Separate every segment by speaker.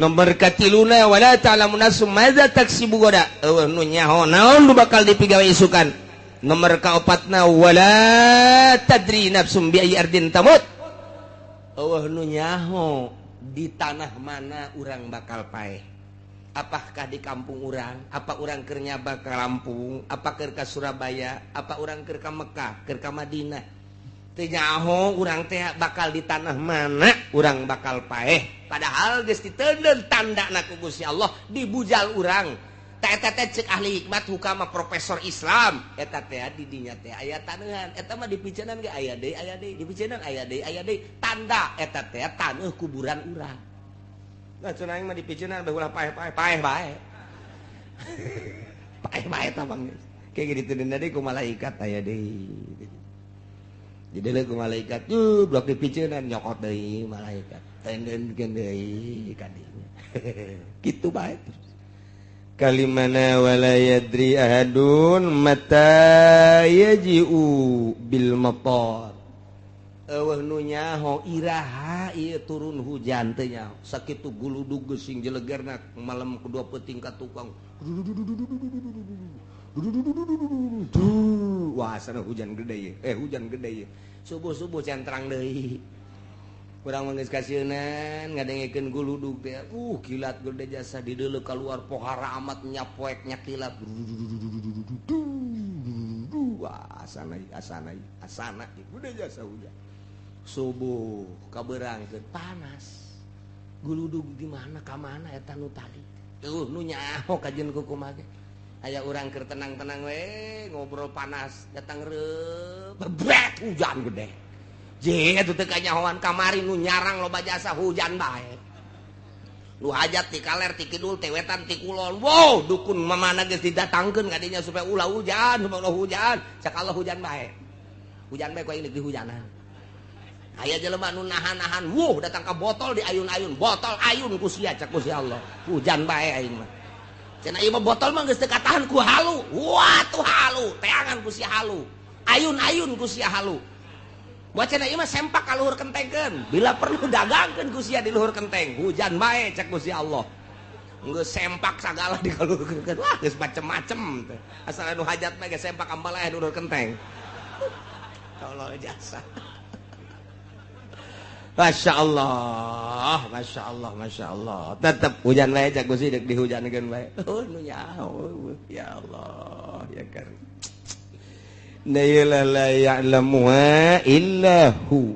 Speaker 1: Nomor katiluna, wala ta'lamu nafsum madza taksibu ghoda, euweuh nu nyaho naon nu bakal dipigawe isukan. Nomor kaopatna, wala tadri nafsum bi ayyi ardin tamut, euweuh nu nyaho di tanah mana urang bakal paeh. Apakah di kampung urang, apa urang keur nyaba ka Lampung, apa keur ka Surabaya, apa urang keur ka Mekah, keur ka Madinah. Teu nyaho urang teh bakal di tanah mana urang bakal paeh. Padahal geus diteundeun tandana ku Gusti Allah dibujal urang. Tah, eta teh cek ahli hikmat, hukama, profesor Islam, eta teh di dinya teh aya taneuhan. Eta mah dipiceunan ge aya deui, aya deui, dipiceunan aya deui, aya deui. Tanda eta teh taneuh kuburan urang. Nah, cenah aing mah dipiceunan bae ulah paeh-paeh, paeh bae. Paeh bae eta bang. Kayak gitu deui ku malaikat aya deui. Jadi ku malaikat tuh blok dipiceunan, nyokot deui malaikat. Tendeunkeun deui ka dinya. Kitu bae terus. Kalimana, wala yadri ahadun mata yaji'u bil matar, euweuh nu nyaho iraha ieu turun hujan teh nyaho. Sakitu guludug geus jelegerna malam kedua peuting ka tukang. Wah, sana hujan gede ye. Eh, hujan gede ye. Subuh-subuh centrang deui. Urang mah geus kasieunan ngadengekeun guludug teh. Kilat gede jasa dideuleu keluar pohara amat nyapoek nyakilat. Wah, asana asana asana gede jasa hujan. Subuh kabeurangkeun panas. Guludug di mana ka mana eta nu tadi? Euweuh nu nyaho kajeun kumaha ge. Aya urang keur tenang-tenang we ngobrol panas, datang reup, bebret hujan gede. Je eta teu kanyahoan kamari nu nyarang loba jasa hujan bae. Nu hajat ti kaler, ti kidul, ti wetan, ti kulon. Wow, dukun mamana geus didatangkeun ka dinya supaya ulah hujan, supaya ulah hujan. Cak Allah hujan bae. Hujan bae ku aing dihujanan. Aya jelema nu nahan-nahan, wuh, datang ka botol di ayun-ayun, botol ayun ku sia, cak ku si Allah. Hujan bae aing mah. Cenah ieu mah botol mah geus teu katahan ku halu. Wah, tuh halu, teangan ku si halu. Ayun-ayun ku sia halu. Buat cenah ieu mah sempak ka luhur kentengkeun. Bila perlu dagangkeun ku sia di luhur kenteng. Hujan bae cek ku si Allah. Geus sempak sagala di luhur kenteng. Wah, geus macem-macem teh. Asal anu hajat mah geus sempak ambalaya di luhur kenteng. Allah jasa. Masya Allah, Masya Allah, Masya Allah. Tetap hujan bae cak Gusti deuk dihujankeun bae. Oh, nu nyaho. Ya Allah, ya Karim. La la ya'lamuha illa hu.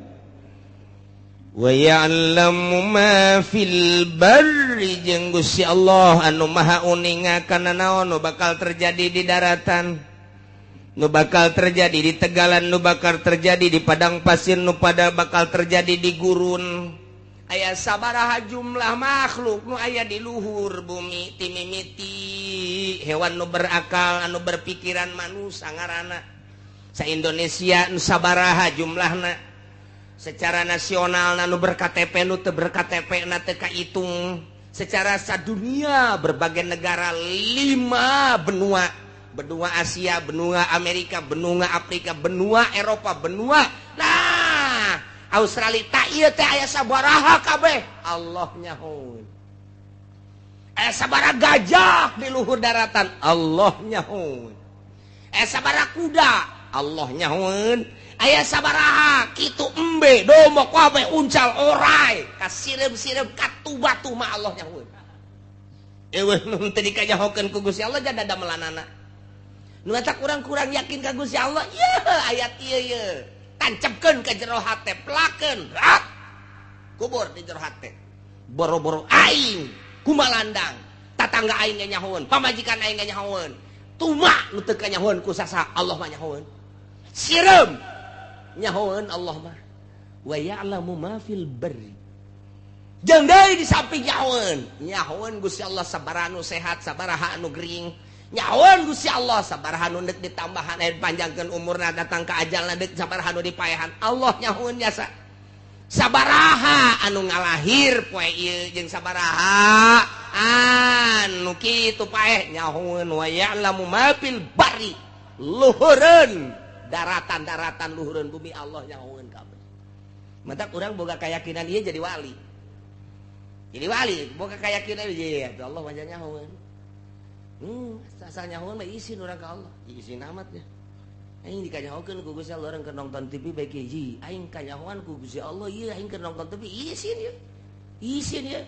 Speaker 1: Wa ya'lamu ma fil barri, jeung Gusti Allah anu maha uninga kana naon nu bakal terjadi di daratan, nu bakal terjadi di tegalan, nu bakal terjadi di padang pasir, nu pada bakal terjadi di gurun. Aya sabaraha jumlah makhluk nu aya di luhur bumi, timimiti hewan nu berakal, anu berpikiran, manusia ngaranna. Sa Indonesia nu sabaraha jumlahna, secara nasional nu ber-KTP, nu teu ber-KTP na teu kahitung, secara sadunia berbagai negara, lima benua, benua Asia, benua Amerika, benua Afrika, benua Eropa, benua nah Australia. Tak ieu teh aya sabaraha kabeh Allah nyahoeun. Aya sabaraha gajah di luhur daratan, Allah nyahoeun. Aya sabaraha kuda, Allah nyahoeun. Aya sabaraha kitu embe, domba kabeh, uncal, orai, kasireum-sireum katu batu mah Allah nyahoeun. Euweuh nu teu dikanyahokeun ku Gusti Allah jada damelanana. Nu eta kurang-kurang yakin ka Gusti Allah, ye ayat ieu ye. Tancapkeun ka jero hate, pelakeun, rak. Kubur di jero hate. Boro-boro aing kumalandang, tatangga aing ge nyahoeun, pamajikan aing ge nyahoeun. Tuma nu teu kanyahoeun ku sasa, Allah mah nyahoeun. Sireum nyahoeun Allah mah. Wa ya'lamu ma fil barri. Jeung deui di samping nyahoeun, nyahoeun Gusti Allah sabaraha nu sehat, sabaraha anu gering. Nyahoeun Gusti Allah sabaraha nu deuk ditambahan, panjangkeun umurna, datang ka ajalna deuk sabaraha nu dipaehan. Allah nyahoeun jasa. Sabaraha anu ngalahir poe ieu jeung sabaraha anu kitu paeh nyahoeun. Wa ya'lamu ma fil barri, luhureun daratan-daratan, luhureun bumi Allah nyahoeun kabeh. Matak urang boga keyakinan ieu jadi wali. Jadi wali boga kayakinan ieu ya Allah mah nyahoeun. Asal nyahoeun mah isin urang ka Allah. Isin amat ya. Aing dikanyahokeun ku Gusti Allah urang keur nonton TV bae hiji. Aing kanyahoan ku Gusti Allah ieu aing keur nonton TV isin ieu. Isin ieu.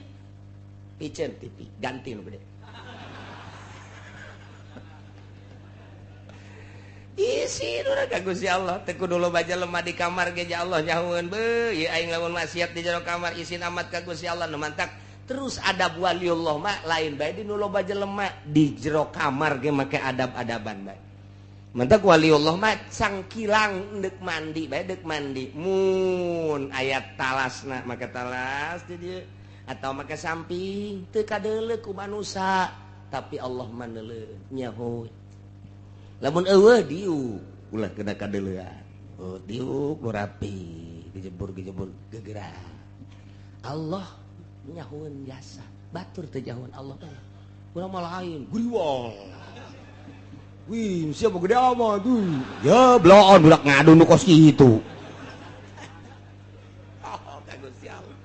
Speaker 1: Piceun TV ganti nu gede. Isin urang ka Gusti Allah teu kudu loba jelema di kamar ge ja Allah nyahoeun beuh ieu aing lamun maksiat di jero kamar isin amat ka Gusti Allah nu mantak terus adab waliullah mah lain bae di nu loba jelema di jero kamar ge make adab-adaban bae. Mantak waliullah mah cangkilang deuk mandi bae deuk mandi mun aya talasna make talas di dieu atau make samping teu kadeuleu ku manusa tapi Allah mah neuleuh nyaho. Lamun eueuh diuk ulah kena kadeuleuan. Oh diuk nu rapi gejebur-gejebur gegerak. Allah nyahoeun jasa batur teu nyahoeun Allah. Urang mah lain guriwang. Wih, siapa gede amat tuh? Ya, bloon budak ngadu nu kos kitu. Oh, ka Gusti Allah.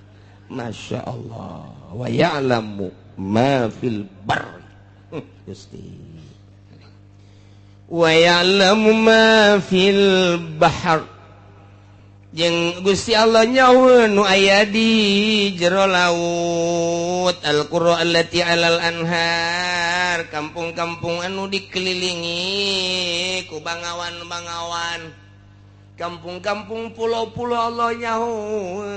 Speaker 1: Masya Allah. Wa ya'lamu ma fil barr. Gusti. Wa ya'lamu ma fil bahr. Jeung Gusti Allah nyahoeun nu aya di jero laut. Al-qura allati 'alal anhar, kampung-kampung anu dikelilingi ku bangawan-bangawan, kampung-kampung pulau-pulau Allah nyahoeun.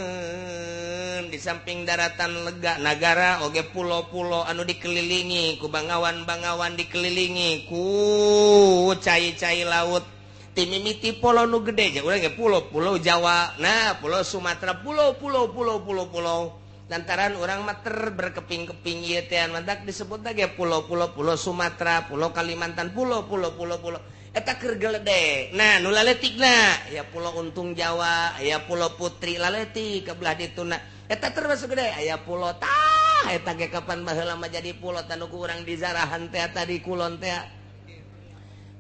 Speaker 1: Di samping daratan lega nagara oge pulau-pulau anu dikelilingi ku bangawan-bangawan, dikelilingi ku cai-cai laut. Timimiti pulau nu gede ja urang ge pulau-pulau Jawa, nah pulau Sumatera, pulau-pulau pulau-pulau pulau. Lantaran orang mah ter berkeping-keping ieu teh mantak disebutna ge pulau-pulau, pulau Sumatera, pulau Kalimantan, pulau-pulau pulau-pulau. Eta keur geledek. Nah, nu laletikna ya pulau Untung Jawa, aya pulau Putri laletik ke belah dituna. Eta termasuk gede, aya pulau tah eta ge kapan baheula mah jadi pulau tanu ku urang di zarahan teh tadi kulon teh.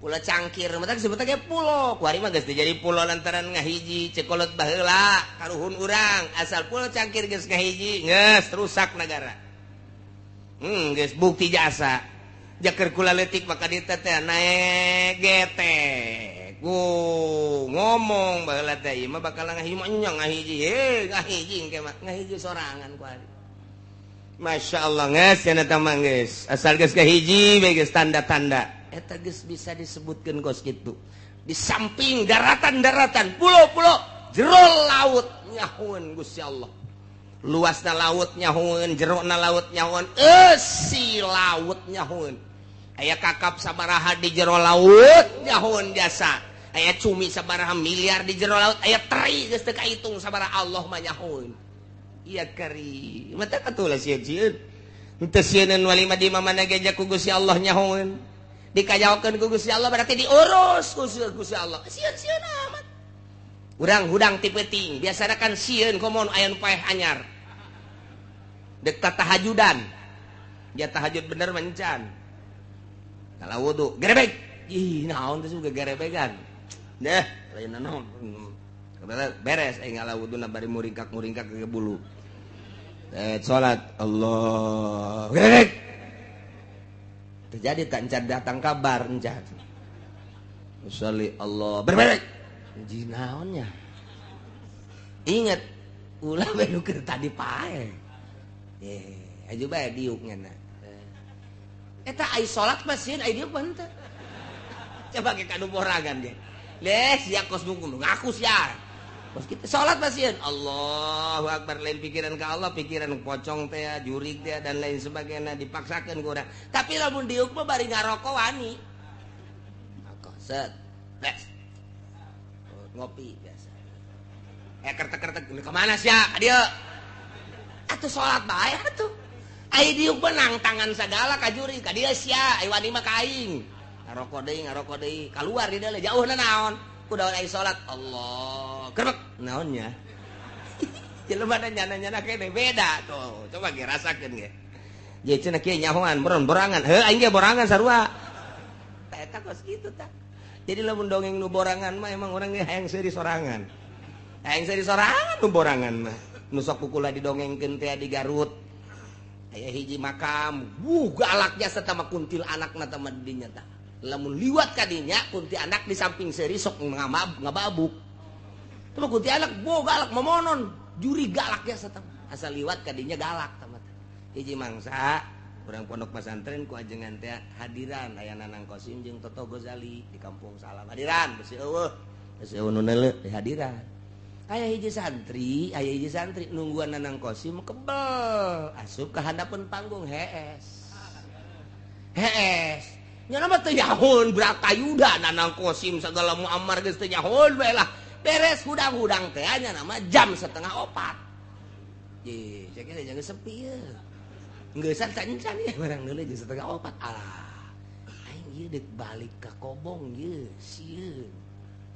Speaker 1: Pulau Cangkir, matak disebutna ge pulau. Kuari mah geus jadi pulau lantaran ngahiji cekolot baheula karuhun urang asal pulau Cangkir geus ngahiji geus rusak nagara. Geus bukti jasa. Jaker kula leutik maka dieu teh naek getek. Ngomong baheula teh ieu mah bakal ngahiji mah nya ngahiji heuh ngahiji engke mah ngahiji sorangan kuari. Masya Allah geus cenah teh mah geus asal geus ngahiji bae geus tanda-tanda. Eta geus bisa disebutkeun kos kitu. Di samping daratan-daratan, pulau-pulau, jero laut nyahoeun Gusti Allah. Luasna laut nyahoeun, jerona laut nyahoeun, eusi laut nyahoeun. Aya kakap sabaraha di jero laut nyahoeun jasa. Aya cumi sabaraha miliar di jero laut, aya teri geus teu kaitung sabaraha Allah mah nyahoeun. Iya kari. Mata katulah sieun-sieun. Henteu sieun wali mah di mana ge ku Gusti Allah nyahoeun. Dikajaokeun ku Gusti Allah berarti diurus ku Gusti Allah. Sieun-sieun amat. Urang hudang ti peuting, biasana kan sieun komo aya nu paeh anyar. Deuk tahajudan. Dia tahajud bener mencan. Kalau wudu, gerebek. Ih, naon teh suka gerebegan. Deh, lain naon. Beres aing ngala wuduna bari muringkak-muringkak ke bulu. Salat Allah. Gerebek. Terjadi tak encan datang kabar encan. Sholli Allah berberek. Jinaonnya. Ingat ulah bae nu keur tadi pae. Aju bae diuk ngana. Eta ai salat mah sieun ai diuk mah henteu. Coba ge kanu borangan ge. Leh sia kos ngaku sia. Kos kitu salat mah sieun Allahu akbar lain pikiran ka Allah, pikiran pocong teh, jurig teh dan lain sebagainya dipaksakeun ku urang. Tapi lamun diuk mah bari ngaroko wani. Rokok set. Bes. Ngopi biasa. Kertek-kertek ka mana sia? Ka dieu. Atuh salat bae atuh. Ai diuk menang tangan sagala ka jurig ka dieu sia, ai wani mah ka aing. Ngaroko deui, kaluar di dieu jauhna naon? Kudaon ai salat Allah. Gerbek naonnya? Jelema da nyana-nyana kene beda tuh. Coba ge rasakeun ge. Ye cenah kieu nyahoan boron borangan. Heuh aing ge borangan sarua. Tah eta kos kitu tah. Jadi lamun dongeng nu borangan mah emang urang ge hayang seuri sorangan. Hayang seuri sorangan nu borangan mah. Nu sok kukula didongengkeun teh di Garut. Aya hiji makam, wuh galaknya satama kuntil anakna tama dinya tah. Lamun liwat ka dinya kunti anak di samping seuri sok ngababuk. Tama kunti anak bo galak momonon, juri galaknya satama. Asal liwat ka dinya galak tama teh. Hiji mangsa urang pondok pesantren ku ajengan teh hadiran aya Nanang Kosim jeung Toto Gozali di Kampung Salam. Hadiran besi eueuh, besi eueuh nu neuleuh di hadiran. Aya hiji santri nungguan Nanang Kosim kebel asup ka handapeun panggung hees. Hees. Nya mah teu nyahoon Bratayuda Nanang Kosim sagala Muammar geus teu nyahoon bae lah. Beres hudang-hudang teh nya nama jam 3:30. Ye, cek ge jangan sepi ye. Geus can-can ye barang deuleu jam 3:30. Alah. Aing ieu deuk balik ka Kobong ye, sieun.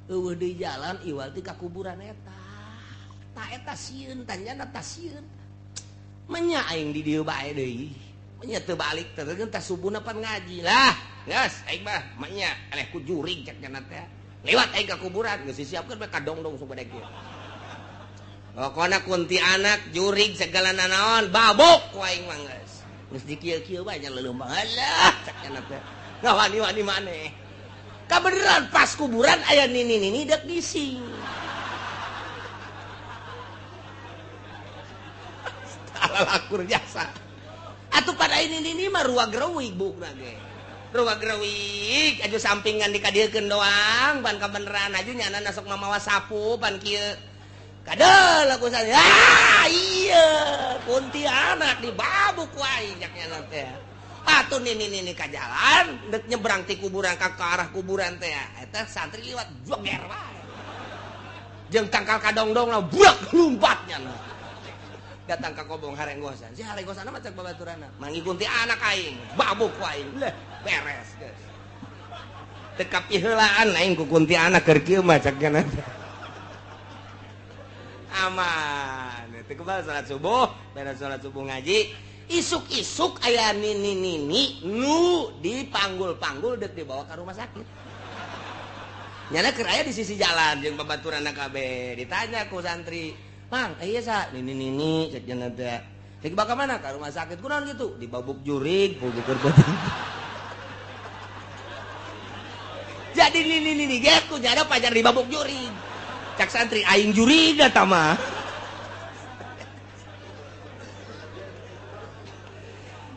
Speaker 1: Eueuh deui jalan iwal ti ka kuburan eta. Ta eta sieun tanyana ta sieun. Menya aing di dieu bae deui. Menya teu balik teh teh subuhna pan ngaji lah. Geus aing mah menya eleh ku jurig cek nya teh. Lewat aing ka kuburan geus disiapkeun bae kadongdong supaya kieu. Pokona kunti anak jurig segala nanaon babok ku aing mah geus. Geus dikieu-kieu bae nya leuleumang. Alah cek nya teh. Ngawani-wani maneh. Kabeneran pas kuburan aya nini-nini dek gising. Lakur jasa. Atuh pada ini mah ruang gerewik bukna ge. Ruang gerewik aju sampingan dikadiekeun doang ban kabeneran aju nyana sok mamawa sapu pan kieu. Kadeul aku saya. Ah iya kuntianak dibabuk ku aing cak nyana teh. Atuh nini-nini ka jalan dek nyebrang ti kuburan ka arah kuburan teh. Eta santri liwat joger wae. Jeung tangkal kadongdongna burak lumpatnya na. Datang ka Kobong harenggosan. Si harenggosan mah cek babaturana. Mangi kunti anak aing, babuk ku aing. Leh, beres geus. Teu kapiheulaan aing ku kunti anak keur kieu mah cek nya. Aman. Teu kebal salat subuh, beres salat subuh ngaji. Isuk-isuk aya nini-nini nu dipanggul-panggul dek dibawa ke rumah sakit. Nyana keur aya di sisi jalan jeung babaturanna kabeh. Ditanya ku santri, "Mang, iya sa nini-nini cek cenah teh. Cek dibawa ka mana? Ka rumah sakit. Kunaon kitu? Dibabuk jurig, bubukur beuteung." Jadi nini-nini ge ku nyana pajar dibabuk jurig. Cak santri aing jurig eta mah.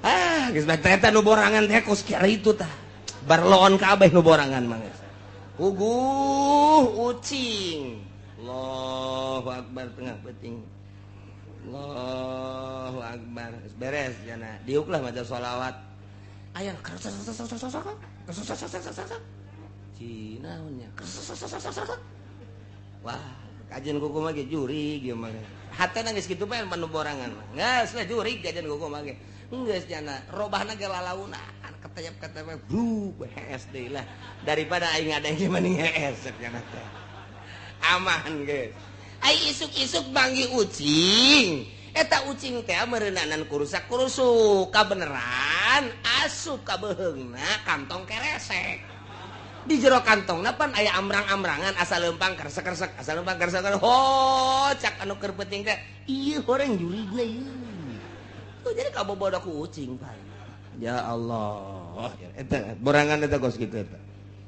Speaker 1: Ah, geus bae eta nu borangan teh kos kieu itu tah. Barloon kabeh nu borangan mah geus. Puguh ucing. Allahu akbar tengah peuting. Allahu akbar. Geus beres jana. Diuklah maca sholawat. Aya Cina naonnya. Wah, kajian kuku mah ge jurig ieu mah. Hatena geus kitu bae nu borangan mah. Geus lah jurig kajian kuku mah ge. Geus jana robahna ge lalauna ketayap-ketayap blu hees deui lah daripada aing ngadeng mending hees cek jana teh. Aman geus. Ai isuk-isuk manggih ucing. Eta ucing teh meureunanan kurusak-kurusuk kabeneran asup ka beuheungna kantong keresek. Di jero kantongna pan aya amrang-amrangan asal leumpang keresek-keresek asal leumpang keresek. Ho cak anu keur penting teh ieu horeng jurigna ieu. Tuh jadi kabobodo ku ucing pan. Ya Allah, eta borangan eta kos kitu eta.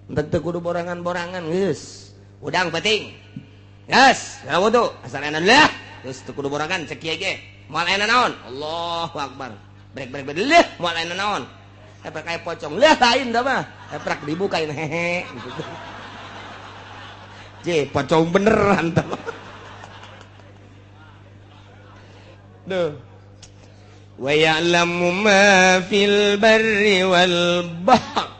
Speaker 1: Entek teu kudu borangan-borangan geus. Udang penting. Geus, ya wudu, asal enak lah. Geus teu kudu borangan cek kieu ge. Moal aya naon? Allahu akbar. Brek brek brek leuh moal aya naon. Epek aya pocong leuh lain da mah. Eprak dibukain hehe gitu. Je, pocong beneran tah. Duh. Wa ya'lamu ma fil barri wal bahr.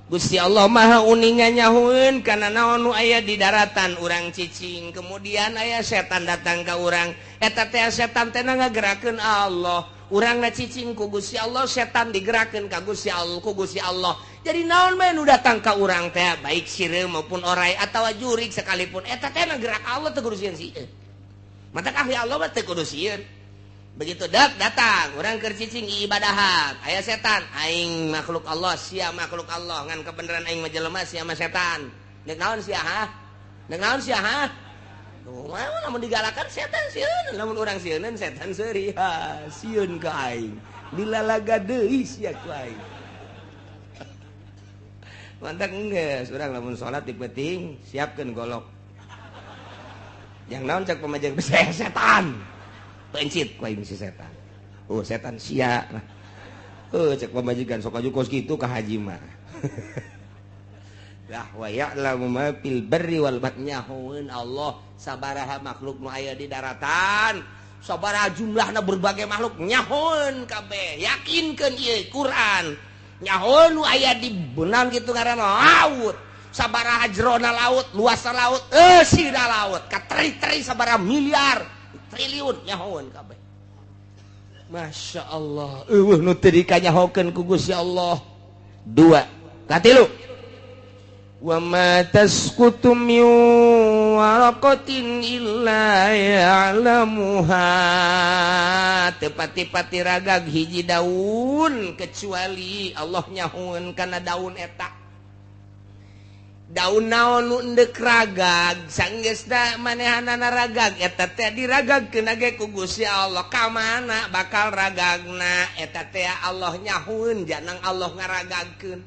Speaker 1: Gusti Allah Maha uninga nyahueun kana naon nu aya di daratan urang cicing. Kemudian aya setan datang ka urang. Eta teh setan teh ngagerakeun Allah. Urangna cicing ku Gusti Allah, setan digerakeun ka Gusti Allah, ku Gusti Allah. Jadi naon bae nu datang ka urang teh baik sireum maupun orai atawa jurig sekalipun eta teh gerak Allah teu kudu sieun sieun. Matak ahli Allah mah teu kudu sieun. Begitu dak datang orang keur cicing ibadahan aya setan aing makhluk Allah sia makhluk Allah ngan kebenaran aing mah jelema sia mah setan. Deuk naon sia ha? Deuk naon sia ha? Kumaha lamun digalakan setan sieun, lamun urang sieuneun setan seuri ha, sieun ka aing. Dilalaga deui sia ku aing. Mantak geus urang lamun salat di peuting siapkeun golok. Yang naon cak pamajikan, "Setan." Pencit ku aing si setan. Oh, setan sia. Oh, cek pamajikan sok aju kos kitu ka haji mah. Lah, wa ya'lamu ma fil barri wal bahri, nyahoeun Allah sabaraha makhluk nu aya di daratan, sabaraha jumlahna berbagai makhluk nyahoeun kabeh. Yakinkeun ieu Quran. Nyahoeun nu aya di benang kitu ngaranna laut. Sabaraha jerona laut, luasna laut, eusina laut, kateri-teri sabaraha miliar, triliun nyahoeun kabeh. Masya Allah, eueuh nu teu dikanyahokeun ku Gusti Allah. Dua, katilu. Wa ma tasqutu min waraqatin illa ya'lamuha. Teu pati-pati ragag hiji daun kecuali Allah nyahoeun kana daun eta. Daun naon nu endek ragag, sanggeusna manehanana ragag eta teh diragagkeun ge ku Gusti Allah. Ka mana bakal ragagna eta teh Allah nyahoeun, janang Allah ngaragagkeun.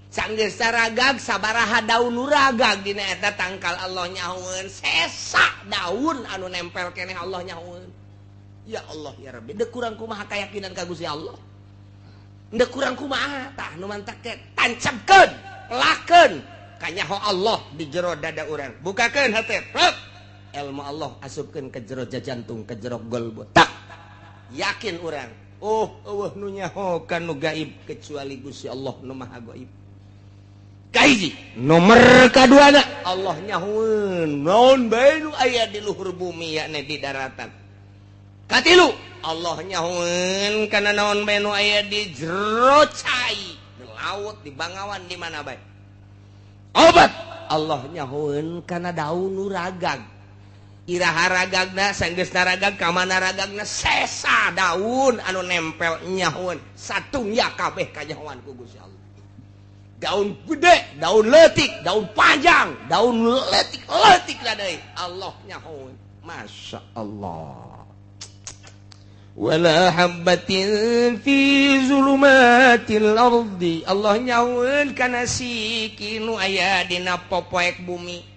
Speaker 1: Sanggeus ragag, sabaraha daun nu ragag dina eta tangkal Allah nyahoeun, sesa daun anu nempel keneh Allah nyahoeun. Ya Allah ya Rabbi, deuk kurang kumaha kayakinan ka Gusti Allah? Deuk kurang kumaha? Tah, nu mantak teh tancapkeun, lakeun kanyaho Allah di jero dada urang. Bukakeun hate, plek. Ilmu Allah asupkeun ke jero jantung, ke jero golbu. Tak yakin urang. Oh, eueuh nu nyaho ka nu gaib kecuali Gusti Allah nu Maha Gaib. Kahiji, nomor kaduana Allah nyahoeun naon bae nu aya di luhur bumi, yakni di daratan. Katilu, Allah nyahoeun kana naon bae nu aya di jero cai, di laut, di bangawan, di mana bae. Obat, Allah nyahoeun kana daun nu ragag. Iraha ragagna, sanggeusna ragag ka mana ragagna, sesa daun anu nempel nyahoeun, satungya kabeh kanyahoan ku Gusti Allah. Daun gede, daun leutik, daun panjang, daun leutik leutik lah deui Allah nyahoeun. Masya Allah. Wala habbatin fi zulumatil ardi, Allah nyahoeun kana siki nu aya dina popoek bumi.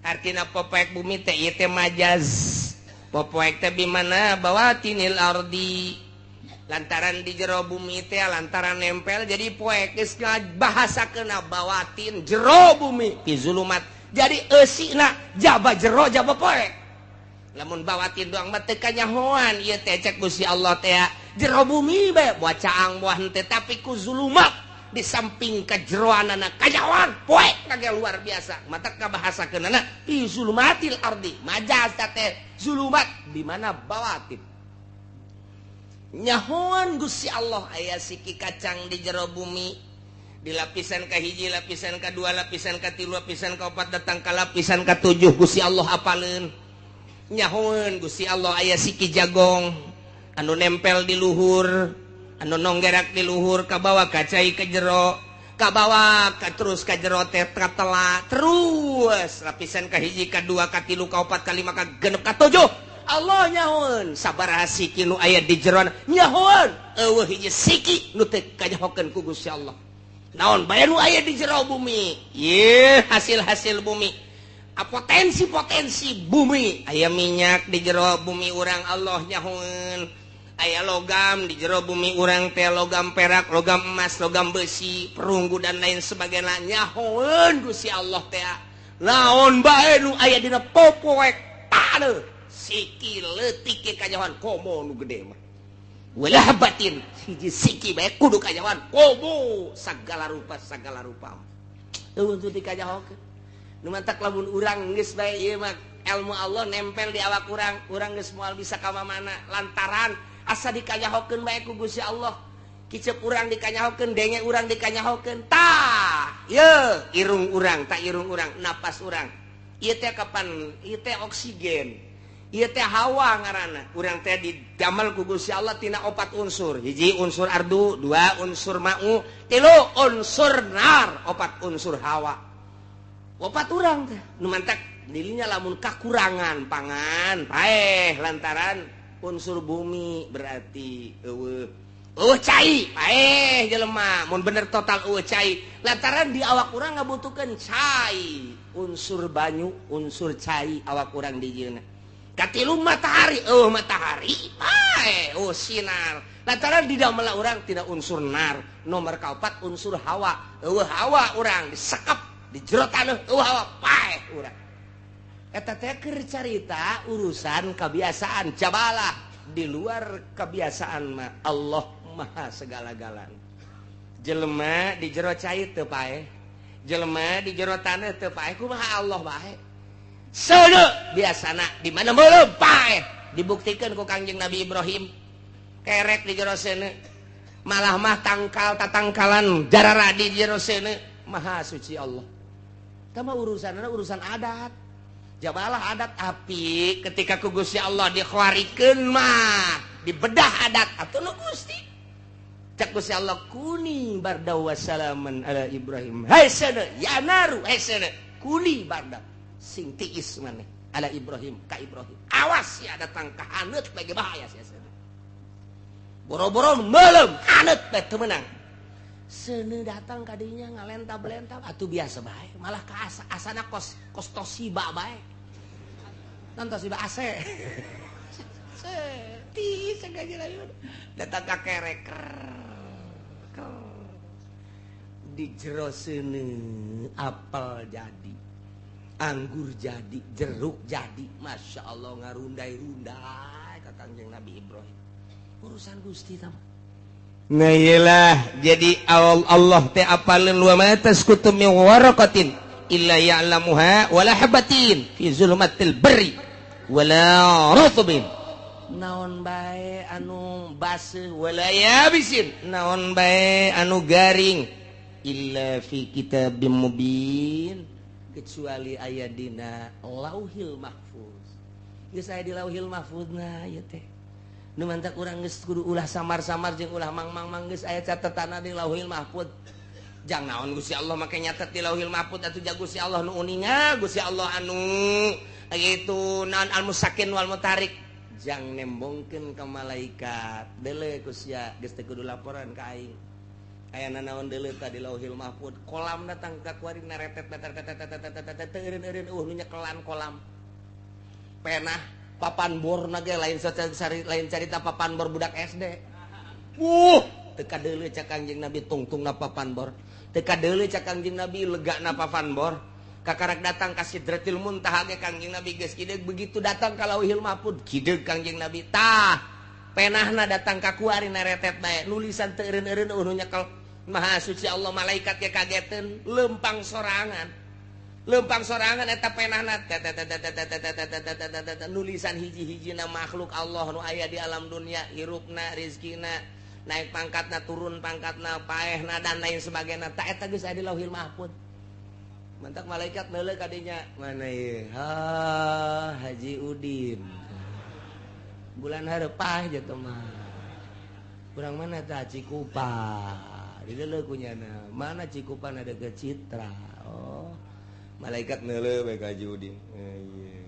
Speaker 1: Artina popoek bumi teh ieu teh majaz. Popoek teh bimana bawatinil ardi, lantaran di jero bumi teh, lantaran nempel jadi poek. Geus bahasakeun bawatin jero bumi, fi zulumat, jadi eusina jaba jero jaba poek. Lamun bawatin doang mah teu kanyahoan ieu teh. Cek Gusti Allah teh jero bumi bae, buah caang buah henteu, tapi ku zulumat di samping kejeroanana kanyahoan poek kage luar biasa. Mata kabahasakeunana fi zulumatil ardi, majaz teh zulumat di mana bawatin. Nyahoan Gusti Allah aya siki kacang di jero bumi, di lapisan kahiji, lapisan kedua, lapisan katilu, lapisan keempat, datang ke lapisan ketujuh Gusti Allah apaleun. Nyahoan Gusti Allah aya siki jagong anu nempel di luhur, anu nonggerak di luhur, kabawa ka cai ke jero, kabawa ka terus ka jero teh katela terus lapisan kahiji, kadua, katilu, kaopat, kalima, kagenep, katujuh. Allah nyahoan sabaraha siki nu aya di jeroan nyahoan. Eueuh hiji siki nu teu kanyahokeun ku Gusti Allah. Naon bae nu aya di jero bumi ye, hasil-hasil bumi, potensi-potensi bumi, aya minyak di jero bumi urang Allah nyahoan, aya logam di jero bumi urang teh, logam perak, logam emas, logam besi, perunggu, dan lain sebagainya nyahoan Gusti Allah teh. Naon bae nu aya dina popoek taneuh, siki leutik ge kanyahoan, komo nu gede mah. Wala habbatin, hiji siki bae kudu kanyahoan, komo sagala rupa, sagala rupa eueuh teu dikanyahokeun. Nu mantak lamun urang geus bae ieu mah ilmu Allah nempel di awak urang, urang geus moal bisa ka mana lantaran asa dikanyahokeun bae ku Gusti Allah. Kicep urang dikanyahokeun, denge urang dikanyahokeun, tah ye irung urang, tak irung urang, napas urang ieu teh kapan ieu teh oksigen, ieu teh hawa ngaranna. Urang teh didamel ku Gusti Allah tina opat unsur. Hiji unsur ardu, dua unsur ma'u, tilu unsur nar, opat unsur hawa. Opat urang teh. Nu mantak dirinya lamun kakurangan pangan paeh lantaran Unsur bumi berarti eueuh. Eueuh cai, paeh jelema mun bener total eueuh cai. Lantaran di awak urang ngabutuhkeun cai, unsur banyu, unsur cai awak urang dijieunna. Katilu matahari, eueuh matahari, paeh, eueuh sinar. Lantaran di damel urang tidak unsur nar. Nomor kaopat unsur hawa, eueuh hawa urang disekep di jero taneuh eueuh hawa paeh urang. Eta teh keur carita urusan kebiasaan jabalah di luar kebiasaan mah Allah maha segala-galana. Jelema di jero cai teu paeh, jelema di jero taneuh teu paeh, kumaha Allah bae. Seuneu biasana di mana meuleum paeh, dibuktikeun ku Kangjeng Nabi Ibrahim. Kerek di jero seuneu, malah mah tangkal tatangkalan jarara di jero seuneu, maha suci Allah. Tah mah urusanna urusan adat. Jabalah adat api ketika ku Gusti Allah dikhuarikeun mah dibedah adat atuh nu Gusti. Cak Gusti Allah kuni barda wassalaman ala Ibrahim. Hai seuneu ya naru, hai seuneu kuni barda sing tiis maneh ala Ibrahim ka Ibrahim. Awas ya datang ka haneut bagi bahaya sia seuneu. Boro-boro meuleum haneut bae teu meunang. Seuneu datang kadinya ngalentab-lentab atuh biasa bae, malah ka asana kos kos Toshiba bae. Nan Toshiba AC. Ti sengaja datang ka kerek. Di jero seuneu apel jadi, anggur jadi, jeruk jadi, masya Allah ngarundai-rundai ka Kangjeng Nabi Ibrahim. Urusan Gusti tah. Nah iyalah, jadi Allah teh apaleun wa ma tasqutu min waraqatin illa ya'lamuha wala habatin fi zulumatil barri wala rutbin. Naon bae anu baseuh wala yabisin, naon bae anu garing illa fi kitabim mubin, kecuali aya dina Lauhil Mahfuz. Geus aya di Lauhil Mahfuz na ieu teh. Nu mantak urang geus kudu ulah samar-samar jeung ulah mang-mang-mang geus aya catetanna di Lauhil Mahfuz. Jang naon Gusti Allah make nyatet di Lauhil Mahfuz atuh ja Gusti Allah nu uninga, Gusti Allah anu kitu naon al-musakin wal mutarik. Jang nembongkeun ka malaikat, deuleu ku sia geus teu kudu laporan ka aing. Aya nanaon deuleu ta di Lauhil Mahfuz. Kolam datang ka kuari naretet teu eureun-eureun eueuh nu nyekelan kolam. Penah papan bor na ge lain lain carita papan bor budak SD. Teu kadeuleu cak Kangjeng Nabi tungtungna papan bor. Teu kadeuleu cak Kangjeng Nabi legana papan bor. Kakarak datang ka Sidratil Muntaha ge Kangjeng Nabi geus kideug, begitu datang ka Lauhil Mahfuz kideug Kangjeng Nabi. Tah penahna datang ka kuari naretet bae nulisan teu eureun-eureun eueuh nu nyekel. Maha suci Allah, malaikat ge kageteun lempang sorangan. Lempang sorangan eta penahna nulisan hiji-hijina makhluk Allah nu aya di alam dunia, hirupna, rezekina, naik pangkatna, turun pangkatna, paehna dan lain sebagainya. Ta eta geus aya di Lauhil Mahfuz. Mantak malaikat neuleuh kadinya, mana ieu? Ha, Haji Udin. Bulan hareup jatuh mah. Kurang mana tah Cikupa. Dideuleuh kunyana. Mana Cikupa na deukeut Citra. Oh. Malaikat neuleuh bae ka Haji Udin. Ieu.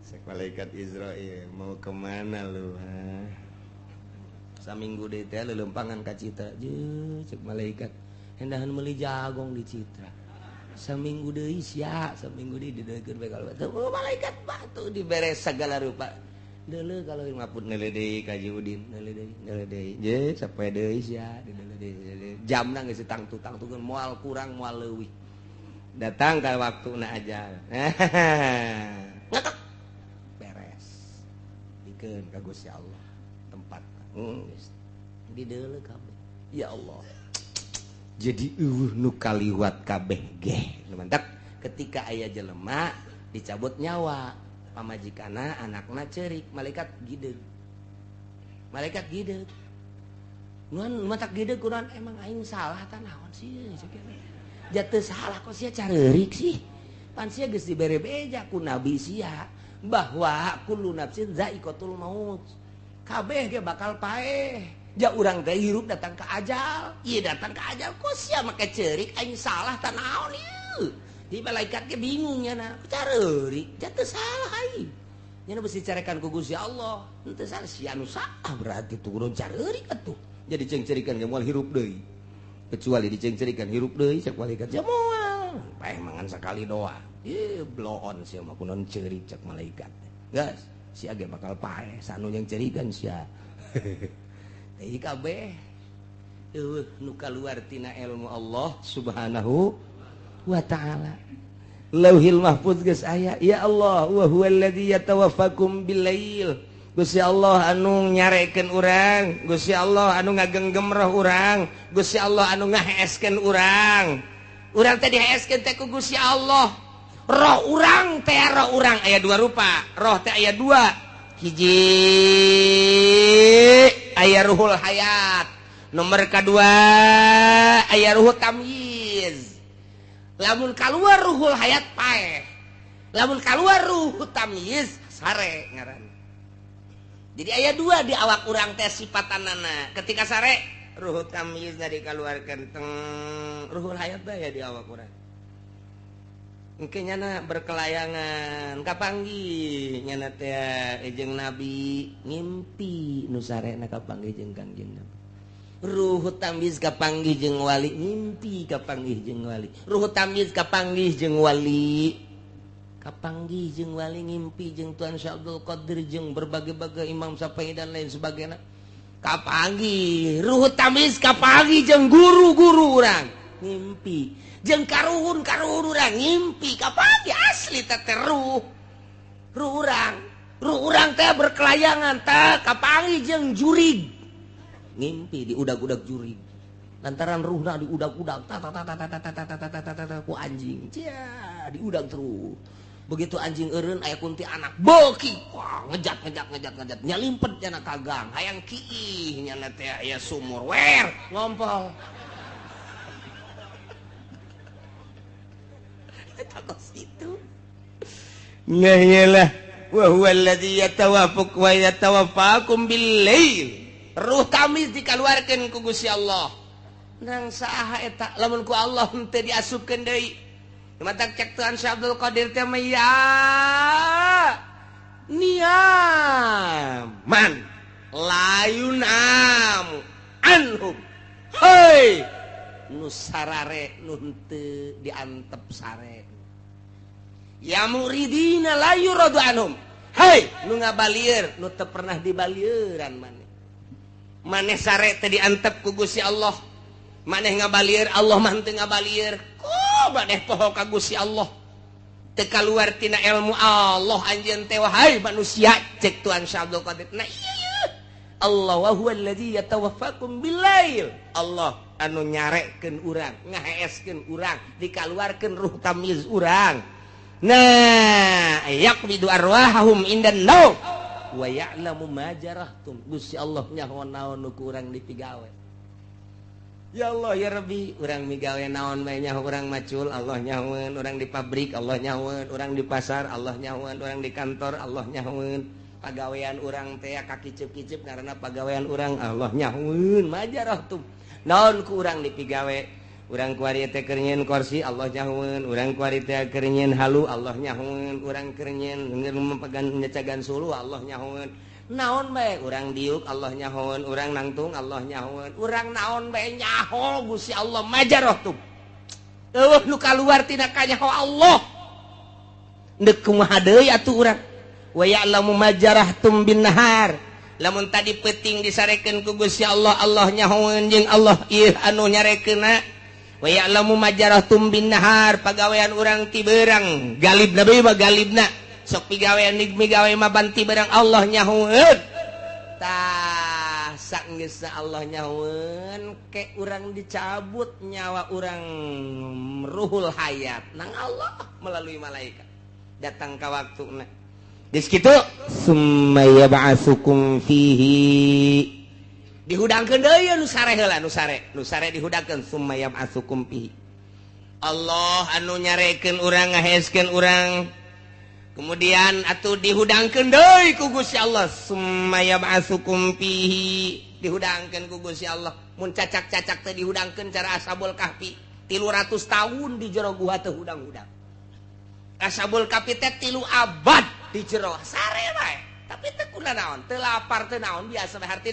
Speaker 1: Sek malaikat Israil mau kemana lu, ha? Saminggu deui teh leuleumpangan ka Citra. Jeung cek malaikat hendahan meuli jagong di Citra. Saminggu deui sia, saminggu deui dideuleukeun bae kalau teu malaikat batu dibere segala rupa. Deuleuh kalau maput neuleuh deui ka Haji Udin, neuleuh deui, neuleuh deui. Je sapoe deui sia, dideuleuh deui. Jamna geus tangtu-tangtukeun moal kurang moal leuwih. Datang ka waktuna aja. Ngetek. Beres. Dikeun ka Gusti Allah tempat. Geus dideuleuh kabeh. Ya Allah. Jadi eueuh nu kaliwat kabeh geh. Mantap ketika aya jelema dicabut nyawa, pamajikana anakna ceurik, malaikat gideug. Malaikat gideug. Nuan matak gideug kunaon emang aing salah tah naon sih jatuh salah kok sia careurik sih. Pan sia geus dibere beja ku nabi sia bahwa kullu nafsin zaiqatul maut. Kabeh ge bakal paeh. Ja urang teh hirup datang ke ajal, ieu datang ke ajal kok sia make ceurik aing salah tah naon ieu. Di malaikat ge bingung nya na, careurik jatuh salah aing. Nya besi carekan ku Gusti Allah. Henteu salah sia nu saah berarti turun careurik atuh. Jadi cengcerikan ge moal hirup deui. Kecuali dicengcerikan hirup deui cek malaikat sia moal. Paeh mangan sakali doa. Ih bloon sia mah kunaon ceurik cek malaikat. Geus sia ge bakal paeh sanu yang cerikan sia. Teh kabeh eueuh nu kaluar tina ilmu Allah Subhanahu wa ta'ala. Lauhil Mahfuz geus aya ya Allah wa huwallazi yatawaffakum billail. Gusti Allah anu nyarekeun urang, Gusti Allah anu ngagenggem roh urang, Gusti Allah anu ngaheeskeun urang. Urang teh diheeskeun teh ku Gusti Allah. Roh urang teh roh urang aya dua rupa. Roh teh aya dua. Hiji aya ruhul hayat. Nomor kedua aya ruhul tamyiz. Lamun kaluar ruhul hayat paeh. Lamun kaluar ruh tamyiz sare ngaran. Jadi aya dua di awak urang teh sifatanana. Ketika sare ruh tamyiz dikaluarkeun teng ruhul hayat bae di awak urang. Engke nyana berkelayangan kapanggih nyana teh jeung nabi ngimpi nu sarena kapanggih jeung Kangjeng Nabi. Ruh tamyiz kapanggih jeung wali ngimpi kapanggih jeung wali. Ruh tamyiz kapanggih jeung wali. Kapanggih jeung wali ngimpi jeung Tuan Syekh Abdul Qadir jeung berbagai-bagai Imam Syafi'i dan lain sebagainya. Kapanggih ruh tamyiz kapanggih jeung guru-guru urang ngimpi jeung karuhun-karuhun urang ngimpi kapanggih asli teh ruh. Ruh urang teh berkelayangan teh kapanggih jeung jurig. Ngimpi diudag-udag jurig. Lantaran ruhna diudag-udag ta ta ta ta ta ta ta ta ta ta ku anjing. Cia, diudag terus. Begitu anjing eureun aya kunti anak beuki wah ngejat ngejat ngejat ngejat nyalimpet nyana ka gang hayang kiih nyana teh aya sumur wer ngompol. Eta kos kitu. Nah iyalah wa huwa alladzi yatawaffakum wa yatawaffakum bil-lail. Ruh tamyiz dikaluarkeun ku Gusti Allah. Nang saha eta lamun ku Allah henteu diasupkeun deui. Matak cek Tuhan Syekh Abdul Qadir teh mah ya niaman layunam anhum. Hei nu sarare nu henteu diantep sare. Ya muridina la yuradu anhum. Hei nu ngabalieur nu teu pernah dibalieuran maneh. Maneh sare teh diantep ku Gusti Allah. Maneh ngabalieur Allah mah henteu ngabalieur. Ku maneh poho ka Gusti Allah. Teu kaluar tina ilmu Allah anjeun teh wahai manusia cek Tuhan Syekh Abdul Qadir. Nah iya. Allah wa huwallazi yatawaffakum billail. Allah anu nyarekeun urang, ngaheeskeun urang, dikaluarkeun ruh tamyiz urang. Nah, yaqbidu arwahahum indan naum wa ya'lamu ma jarahtum. Gusti Allah nyaho naon nu ku urang dipigawe. Ya Allah ya Rabbi, urang migawe naon bae nyaho urang macul Allah nyahoeun, urang di pabrik Allah nyahoeun, urang di pasar Allah nyahoeun, urang di kantor Allah nyahoeun. Pagawean urang teh kakiceup-kiceup karena pagawean urang Allah nyahoeun. Majarahtum. Naon ku urang dipigawe? Urang kuari teh keur nyieun kursi Allah nyahoeun, urang kuari teh keur nyieun halu Allah nyahoeun, urang keur nyieun memegan nyecagan suluh Allah nyahoeun. Naon bae urang diuk Allah nyahoeun, urang nangtung Allah nyahoeun, urang naon bae nyaho Gusti Allah majarah tuh. Eueuh nu kaluar tina kanyaho Allah. Deuk kumaha deui atuh urang. Wa ya'lamu ma jarahtum bin nahar. Lamun tadi peuting disarekeun ku Gusti Allah, Allah nyahoeun jeung Allah ieu anu nyarekeunna. Wa ya'lamu ma jarahtum bin nahar, pagawean urang ti beurang galibna bae mah galibna sok pigawean migawe mah banti beurang Allah nyahoeun. Tah saenggeusna Allah nyahoeun ke urang dicabut nyawa urang ruhul hayat nang Allah melalui malaikat datang ka waktuna. Geus kitu summa yab'atsukum fihi dihudangkeun deui nu sare heula nu sare dihudangkeun summa yab'atsukum fihi. Allah anu nyarekeun urang ngaheeskeun urang kemudian atuh dihudangkeun deui ku Gusti Allah summa yab'atsukum fihi dihudangkeun ku Gusti Allah. Mun cacak-cacak teh dihudangkeun cara Ashabul Kahfi 300 tahun di jero gua teh hudang-hudang. Ashabul Kahfi teh 3 abad Di jero sare wae, tapi teu kuna naon, teu lapar, teu naon, biasa bae hartina.